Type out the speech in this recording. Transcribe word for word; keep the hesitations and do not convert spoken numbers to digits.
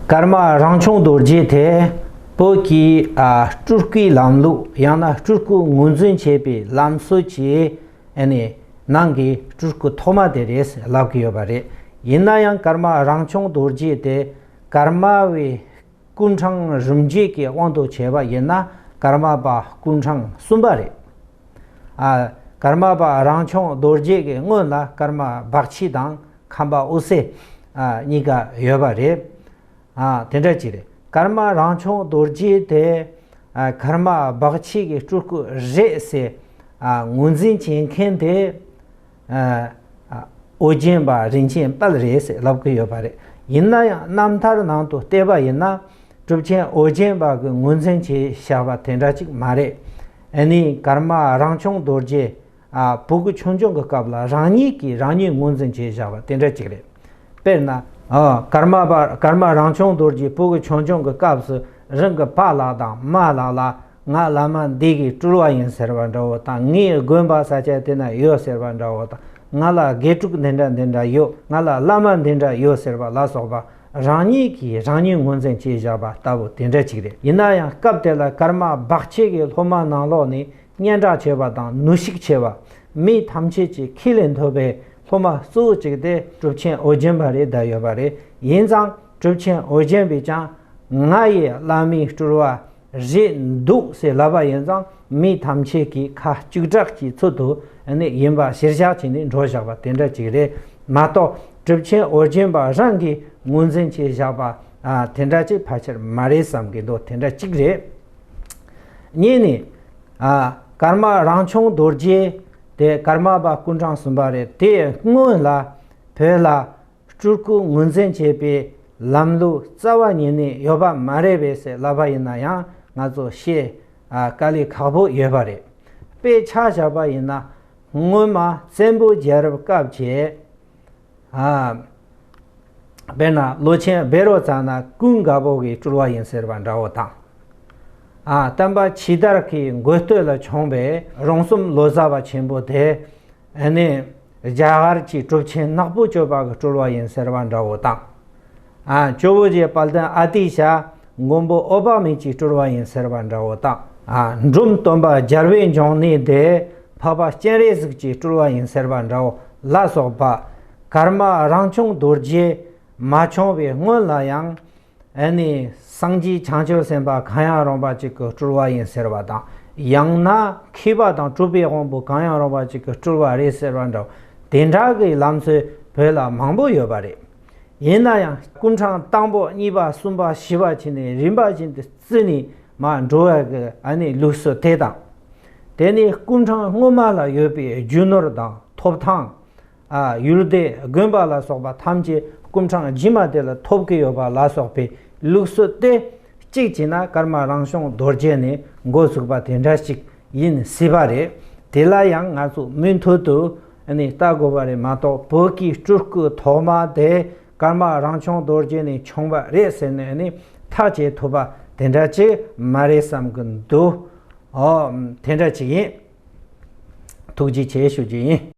ཀརྨ་རང་བྱུང་རྡོ་རྗེ་དེ་བོད་ཀྱི་ཨ་སྤྲུལ་སྐུའི་ལམ་ལུགས། ཡང་ན་སྤྲུལ་སྐུ་ངོས་འཛིན་བྱེད་པའི་ལམ་སྲོལ་གྱི་ཨ་ནི་ནང་གི་སྤྲུལ་སྐུ་ཐོག་མ་དེ་རེད་ལབ་ཀྱི་ཡོད་པ་རེད། ཡིན་ན་ཡང་ཀརྨ་རང་བྱུང་རྡོ་རྗེ་དེ་ཀརྨ་པའི་སྐུ་འཕྲེང་རིམ་བརྒྱུད་ཀྱི་དབང་དུ་བྱས་པ་ཡིན་ན་ཀརྨ་པ་སྐུ་འཕྲེང་གསུམ་པ་རེད། ཨ་ཀརྨ་པ་རང་བྱུང་རྡོ་རྗེ་གི་སྔོན་ལ་ཀརྨ་སྦག་ཆི་དང་ཁམས་པ་འོད་ཟེར་ཨ་གཉིས་ཀ་ཡོད་པ་རེད། ཨ་དེ་འདྲ་ཅིག་རེད། ཀརྨ་རང་བྱུང་རྡོ་རྗེ་དེ་ཨ་ཀརྨ་སྦག་ཆི་གི་སྤྲུལ་སྐུ་རེད་ཟེར་ཨ་ངོས་འཛིན་བྱེད་མཁན་དེ་ཨ་ཨོ་རྒྱན་པ་རིན་ཆེན་དཔལ་རེད་ཟེར་ལབ་ཀྱི་ཡོད་པ་རེད། ཡིན་ན་ཡང་རྣམ་ཐར་ནང་དུ་བལྟས་པ་ཡིན་ན་གྲུབ་ཆེན་ཨོ་རྒྱན་པ་གི་ངོས་འཛིན་བྱས་བཞག་པ་དེ་འདྲ་ཅིག་མ་རེད། ཨ་ནི་ཀརྨ་རང་བྱུང་རྡོ་རྗེ་ཨ་བོད་ཀྱི་ཆོས་འབྱུང་གི་སྐབས་ལ་རང་ཉིད་ཀྱིས་རང་ཉིད་ངོས་འཛིན་བྱས་བཞག་པ་དེ་འདྲ་ཅིག་རེད། དཔེར་ན་ཨ་ཀརྨ་པ་ཀརྨ་རང་བྱུང་རྡོ་རྗེ་བོད་ཀྱི་ཆོས་འབྱུང་གི་སྐབས་སུ་རང་གི་པཱ་ལགས་དང་མ་ལགས་ལ་ང་བླ་མ་འདི་གི་སྤྲུལ་བ་ཡིན་ཟེར་བ་འདྲ་བོ་དང་། ངའི་དགོན་པ་ས་ཆ་དེ་ན་ཡོད་ཟེར་བ་འདྲ་བོ་དང་། ང་ལ་དགེ་ཕྲུག་འདི་འདྲ་འདི་འདྲ་ཡོད། ང་ལ་བླ་མ་འདི་འདྲ་ཡོད་ཟེར་བ་ལ་སོགས་པ་རང་ཉིད་ཀྱིས་རང་ཉིད་ངོས་འཛིན་བྱས་བཞག་པ་ལྟ་བུ་དེ་འདྲ་ཅིག་རེད། ཡིན་ན་ཡང་སྐབས་དེ་ལ་ཀརྨ་སྦག་ཆི་གི་སློབ་མ་ནང་ལོགས་ནས་སྙན་གྲགས་ཆེ་བ་དང་ནུས་ཤུགས་ཆེ་བ། མི་ཐམས་ཅད་ཀྱི་ཁས་ལེན་ཐུབ་པའི་སློབ་མ་གཙོ་བོ་གཅིག་དེ་གྲུབ་ཆེན་ཨོ་རྒྱན་པ་རེད་བསྡད་ཡོད་པ་རེད། ཡིན་ཙང་གྲུབ་ཆེན་ཨོ་རྒྱན་པས་ཀྱང་ང་ཡི་བླ་མའི་སྤྲུལ་བ་རེད་འདུག་ཟེར་ལབ་པ་ཡིན་ཙང་མི་ཐམས་ཅད་ཀྱིས་ཁ་གཅིག་གྲགས་ཀྱི་ཚུལ་དུ་ནི་ཡིན་པ་གཞིར་བཞག་བྱས་ནས་འགྲོ་བཞག་པ་དེ་འདྲ་གཅིག་རེད་མ་གཏོགས། གྲུབ་ཆེན་ཨོ་རྒྱན་པ་རང་གིས་ངོས་འཛིན་བྱས་བཞག་པ་ཨ་དེ་འདྲ་གཅིག་ཕལ་ཆེར་མ་རེད་བསམ་གྱི་འདུག་དེ་འདྲ་གཅིག་རེད། གཉིས་ནས་ཨ་ཀརྨ་རང་བྱུང་རྡོ་རྗེ་དེ་ཀརྨ་པ་སྐུ་འཕྲེང་གསུམ་པ་རེད། དེའི་སྔོན་ལ་བོད་ལ་སྤྲུལ་སྐུ་ངོས་འཛིན་བྱེད་པའི་ལམ་ལུགས་རྩ་བ་ཉིད་ནས་ཡོད་པ་མ་རེད་པས་ཟེར་ལབ་པ་ཡིན་ན་ཡང་ང་ཚོ་བཤད་ཨ་དཀའ་ལས་ཁག་པོ་ཡོད་པ་རེད། དཔེ་ཆ་བཞག་པ་ཡིན་ན་སྔོན་མ་བཙན་པོའི་རྒྱལ་རབས་སྐབས་ཀྱི་ཨ་དཔེར་ན་ལོ་ཆེན་བཻ་རོ་ཙ་ན་ཀུན་དགའ་བོ་གི་སྤྲུལ་བ་ཡིན་ཟེར་བ་འདྲ་བོ་དང་། ཨ་སྟོན་པ་ཕྱི་དར་གྱི་མགོན་སྟོད་ལ་བྱོན་པའི་རོང་ཟོམ་ལོ་ཙཱ་བ་ཆེན་པོ་དེ་ཨ་ནི་རྒྱ་གར་གྱི་གྲུབ་ཆེན་ནག་པོ་སྤྱོད་པ་གི་སྤྲུལ་བ་ཡིན་ཟེར་བ་འདྲ་བོ་དང་། ཨ་ཇོ་བོ་རྗེ་དཔལ་ལྡན་ཨ་ཏི་ཤ་མགོན་པོ་འོད་དཔག་མེད་ཀྱི་སྤྲུལ་བ་ཡིན་ཟེར་བ་འདྲ་བོ་དང་། ཨ་འབྲོམ་སྟོན་པ་རྒྱལ་བའི་འབྱུང་གནས་དེ་འཕགས་པ་སྤྱན་རས་གཟིགས་ཀྱི་སྤྲུལ་བ་ཡིན་ཟེར་བ་འདྲ་བོ་ལ་སོགས་པ། ཀརྨ་རང་བྱུང་རྡོ་རྗེ་མ་བྱུང་བའི་སྔོན་ལ་ཡང་ཨ་ནི་སངས་རྒྱས་བྱང་ཆུབ་སེམས་དཔའ་གང་ཡང་རུང་བ་ཅིག་གི་སྤྲུལ་བ་ཡིན་ཟེར་བ་དང་། ཡང་ན་མཁས་པ་དང་གྲུབ་པའི་དབང་པོ་གང་ཡང་རུང་བ་ཅིག་གི་སྤྲུལ་བ་རེད་ཟེར་བ་འདྲ་བོ་དེ་འདྲ་གི་ལམ་སྲོལ་བོད་ལ་མང་པོ་ཡོད་པ་རེད། ཡིན་ན་ཡང་སྐུ་འཕྲེང་དང་པོ་གཉིས་པ་གསུམ་པ་བཞི་པ་བྱས་ནས་རིམ་པ་བཞིན་དུ་བརྩིས་ནས་མར་འགྲོ་བ་གི་ཨ་ནི་ལུགས་སྲོལ་དེ་དང་། དེ་ནས་སྐུ་འཕྲེང་སྔོན་མ་ལ་ཡོད་པའི་རྒྱུ་ནོར་དང་ཐོབ་ཐང་། ཨ་ཡུལ་སྡེ་དགོན་པ་ལ་སོགས་པ་ཐམས་ཅད་སྐུ་འཕྲེང་རྗེས་མ་དེ་ལ་ཐོབ་ཀྱི་ཡོད་པ་ལ་སོགས་པའི་ལུགས་སྲོལ་དེ་གཅིག་བྱས་ན་ཀརྨ་རང་བྱུང་རྡོ་རྗེ་ནས་འགོ་ཚུགས་པ་དེ་འདྲ་ཞིག་ཡིན་སྲིད་པ་རེད། དེ་ལ་ཡང་ང་ཚོ་མུ་མཐུད་དུ་ནི་ལྟ་དགོས་པ་རེད་མ་གཏོགས་བོད་ཀྱི་སྤྲུལ་སྐུ་ཐོག་མ་དེ་ཀརྨ་རང་བྱུང་རྡོ་རྗེ་ནས་བྱུང་བ་རེད་ཟེར་ནས་ནི་ཐག་བཅད་ཐུབ་པ་དེ་འདྲ་ཅིག་མ་རེད་བསམ་གྱི་འདུག་ཨོ་དེ་འདྲ་ཅིག་ཡིན། ཐུགས་རྗེ་ཆེ་ཞུ་རྒྱུ་ཡིན།